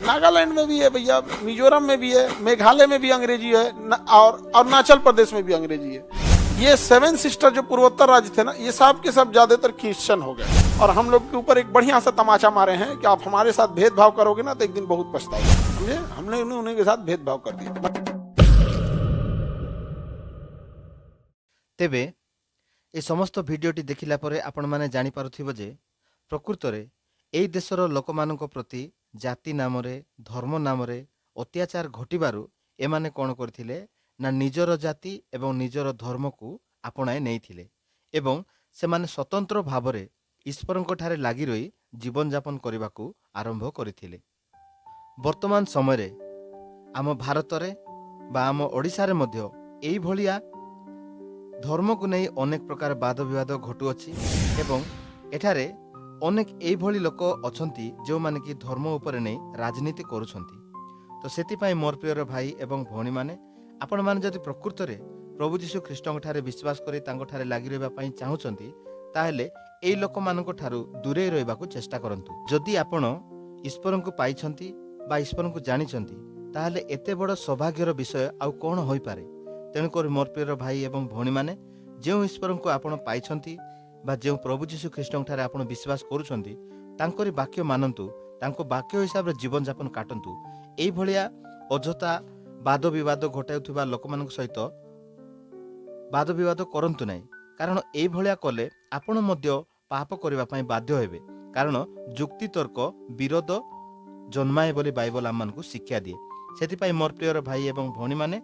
नागालैंड में भी है भैया, मिजोरम में भी है, मेघालय में भी अंग्रेजी है और अरुणाचल प्रदेश में भी अंग्रेजी है। ये सेवन सिस्टर जो पूर्वोत्तर राज्य थे ना, ये सब के सब ज्यादातर क्रिश्चियन हो गए और हम लोग के ऊपर एक बढ़िया सा तमाचा मारे हैं कि आप हमारे साथ भेदभाव करोगे ना तो एक दिन बहुत पछताओगे। समझे? हमने उन्हें के साथ भेदभाव कर दिया। ତେବେ ଏ ସମସ୍ତ ଭିଡ଼ିଓଟି ଦେଖିଲା ପରେ ଆପଣମାନେ ଜାଣିପାରୁଥିବ ଯେ ପ୍ରକୃତରେ ଏହି ଦେଶର ଲୋକମାନଙ୍କ ପ୍ରତି ଜାତି ନାମରେ, ଧର୍ମ ନାମରେ ଅତ୍ୟାଚାର ଘଟିବାରୁ ଏମାନେ କ'ଣ କରିଥିଲେ ନା ନିଜର ଜାତି ଏବଂ ନିଜର ଧର୍ମକୁ ଆପଣାଇ ନେଇଥିଲେ ଏବଂ ସେମାନେ ସ୍ୱତନ୍ତ୍ର ଭାବରେ ଈଶ୍ୱରଙ୍କଠାରେ ଲାଗି ରହି ଜୀବନଯାପନ କରିବାକୁ ଆରମ୍ଭ କରିଥିଲେ। ବର୍ତ୍ତମାନ ସମୟରେ ଆମ ଭାରତରେ ବା ଆମ ଓଡ଼ିଶାରେ ମଧ୍ୟ ଏଇଭଳିଆ ଧର୍ମକୁ ନେଇ ଅନେକ ପ୍ରକାର ବାଦ ବିବାଦ ଘଟୁଅଛି ଏବଂ ଏଠାରେ ଅନେକ ଏଇଭଳି ଲୋକ ଅଛନ୍ତି, ଯେଉଁମାନେ କି ଧର୍ମ ଉପରେ ନେଇ ରାଜନୀତି କରୁଛନ୍ତି। ତ ସେଥିପାଇଁ ମୋର ପ୍ରିୟର ଭାଇ ଏବଂ ଭଉଣୀମାନେ, ଆପଣମାନେ ଯଦି ପ୍ରକୃତରେ ପ୍ରଭୁ ଯୀଶୁ ଖ୍ରୀଷ୍ଟଙ୍କ ଠାରେ ବିଶ୍ୱାସ କରି ତାଙ୍କଠାରେ ଲାଗି ରହିବା ପାଇଁ ଚାହୁଁଛନ୍ତି, ତାହେଲେ ଏଇ ଲୋକମାନଙ୍କ ଠାରୁ ଦୂରେଇ ରହିବାକୁ ଚେଷ୍ଟା କରନ୍ତୁ। ଯଦି ଆପଣ ଈଶ୍ୱରଙ୍କୁ ପାଇଛନ୍ତି ବା ଈଶ୍ୱରଙ୍କୁ ଜାଣିଛନ୍ତି, ତାହେଲେ ଏତେ ବଡ଼ ସୌଭାଗ୍ୟର ବିଷୟ ଆଉ କ'ଣ ହୋଇପାରେ? ତେଣୁକରି ମୋର ପ୍ରିୟର ଭାଇ ଏବଂ ଭଉଣୀମାନେ, ଯେଉଁ ଈଶ୍ୱରଙ୍କୁ ଆପଣ ପାଇଛନ୍ତି ବା ଯେଉଁ ପ୍ରଭୁ ଯୀଶୁ ଖ୍ରୀଷ୍ଟଙ୍କଠାରେ ଆପଣ ବିଶ୍ୱାସ କରୁଛନ୍ତି, ତାଙ୍କରି ବାକ୍ୟ ମାନନ୍ତୁ, ତାଙ୍କ ବାକ୍ୟ ହିସାବରେ ଜୀବନଯାପନ କାଟନ୍ତୁ। ଏଇଭଳିଆ ଅଯଥା ବାଦ ବିବାଦ ଘଟାଉଥିବା ଲୋକମାନଙ୍କ ସହିତ ବାଦ ବିବାଦ କରନ୍ତୁ ନାହିଁ, କାରଣ ଏଇଭଳିଆ କଲେ ଆପଣ ମଧ୍ୟ ପାପ କରିବା ପାଇଁ ବାଧ୍ୟ ହେବେ। କାରଣ ଯୁକ୍ତିତର୍କ ବିରୋଧ ଜନ୍ମାଏ ବୋଲି ବାଇବଲ ଆମମାନଙ୍କୁ ଶିକ୍ଷା ଦିଏ। ସେଥିପାଇଁ ମୋର ପ୍ରିୟର ଭାଇ ଏବଂ ଭଉଣୀମାନେ,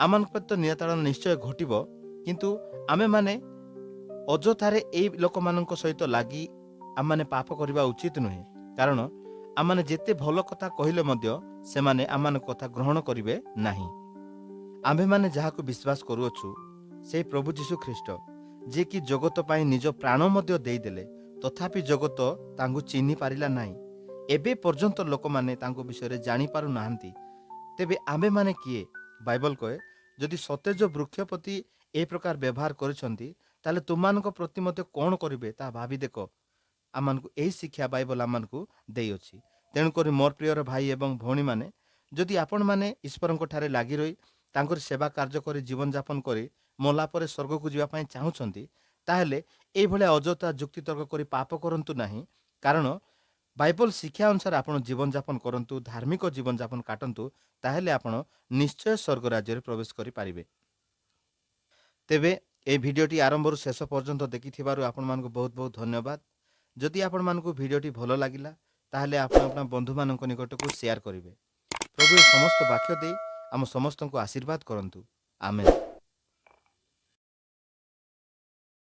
ଆମମାନଙ୍କ ପ୍ରତି ତ ନିରାତାଳନ ନିଶ୍ଚୟ ଘଟିବ, କିନ୍ତୁ ଆମେମାନେ ଅଯଥାରେ ଏଇ ଲୋକମାନଙ୍କ ସହିତ ଲାଗି ଆମମାନେ ପାପ କରିବା ଉଚିତ ନୁହେଁ। କାରଣ ଆମମାନେ ଯେତେ ଭଲ କଥା କହିଲେ ମଧ୍ୟ ସେମାନେ ଆମମାନଙ୍କ କଥା ଗ୍ରହଣ କରିବେ ନାହିଁ। ଆମ୍ଭେମାନେ ଯାହାକୁ ବିଶ୍ୱାସ କରୁଅଛୁ, ସେଇ ପ୍ରଭୁ ଯୀଶୁ ଖ୍ରୀଷ୍ଟ, ଯିଏକି ଜଗତ ପାଇଁ ନିଜ ପ୍ରାଣ ମଧ୍ୟ ଦେଇଦେଲେ, ତଥାପି ଜଗତ ତାଙ୍କୁ ଚିହ୍ନି ପାରିଲା ନାହିଁ। ଏବେ ପର୍ଯ୍ୟନ୍ତ ଲୋକମାନେ ତାଙ୍କ ବିଷୟରେ ଜାଣିପାରୁନାହାନ୍ତି। ତେବେ ଆମ୍ଭେମାନେ କିଏ? ବାଇବଲ କହେ, ଯଦି ସତେଜ ବୃକ୍ଷ ପ୍ରତି ଏ ପ୍ରକାର ବ୍ୟବହାର କରିଛନ୍ତି, ତାହେଲେ ତୁମମାନଙ୍କ ପ୍ରତି ମଧ୍ୟ କ'ଣ କରିବେ, ତାହା ଭାବି ଦେଖ। ଆମମାନଙ୍କୁ ଏହି ଶିକ୍ଷା ବାଇବଲ ଆମମାନଙ୍କୁ ଦେଇଅଛି। ତେଣୁକରି ମୋର ପ୍ରିୟର ଭାଇ ଏବଂ ଭଉଣୀମାନେ, ଯଦି ଆପଣମାନେ ଈଶ୍ୱରଙ୍କ ଠାରେ ଲାଗି ରହି ତାଙ୍କର ସେବା କାର୍ଯ୍ୟ କରି ଜୀବନଯାପନ କରି ମଲା ପରେ ସ୍ୱର୍ଗକୁ ଯିବା ପାଇଁ ଚାହୁଁଛନ୍ତି, ତାହେଲେ ଏଇଭଳିଆ ଅଯଥା ଯୁକ୍ତିତର୍କ କରି ପାପ କରନ୍ତୁ ନାହିଁ। କାରଣ ବାଇବଲ ଶିକ୍ଷା ଅନୁସାରେ ଆପଣ ଜୀବନଯାପନ କରନ୍ତୁ, ଧାର୍ମିକ ଜୀବନଯାପନ କାଟନ୍ତୁ, ତାହେଲେ ଆପଣ ନିଶ୍ଚୟ ସ୍ୱର୍ଗ ରାଜ୍ୟରେ ପ୍ରବେଶ କରିପାରିବେ। ତେବେ ଏହି ଭିଡ଼ିଓଟି ଆରମ୍ଭରୁ ଶେଷ ପର୍ଯ୍ୟନ୍ତ ଦେଖିଥିବାରୁ ଆପଣମାନଙ୍କୁ ବହୁତ ବହୁତ ଧନ୍ୟବାଦ। ଯଦି ଆପଣମାନଙ୍କୁ ଭିଡ଼ିଓଟି ଭଲ ଲାଗିଲା, ତାହେଲେ ଆପଣ ଆପଣା ବନ୍ଧୁମାନଙ୍କ ନିକଟକୁ ସେୟାର କରିବେ। ପ୍ରଭୁ ଏ ସମସ୍ତ ବାକ୍ୟ ଦେଇ ଆମ ସମସ୍ତଙ୍କୁ ଆଶୀର୍ବାଦ କରନ୍ତୁ। ଆମେନ୍।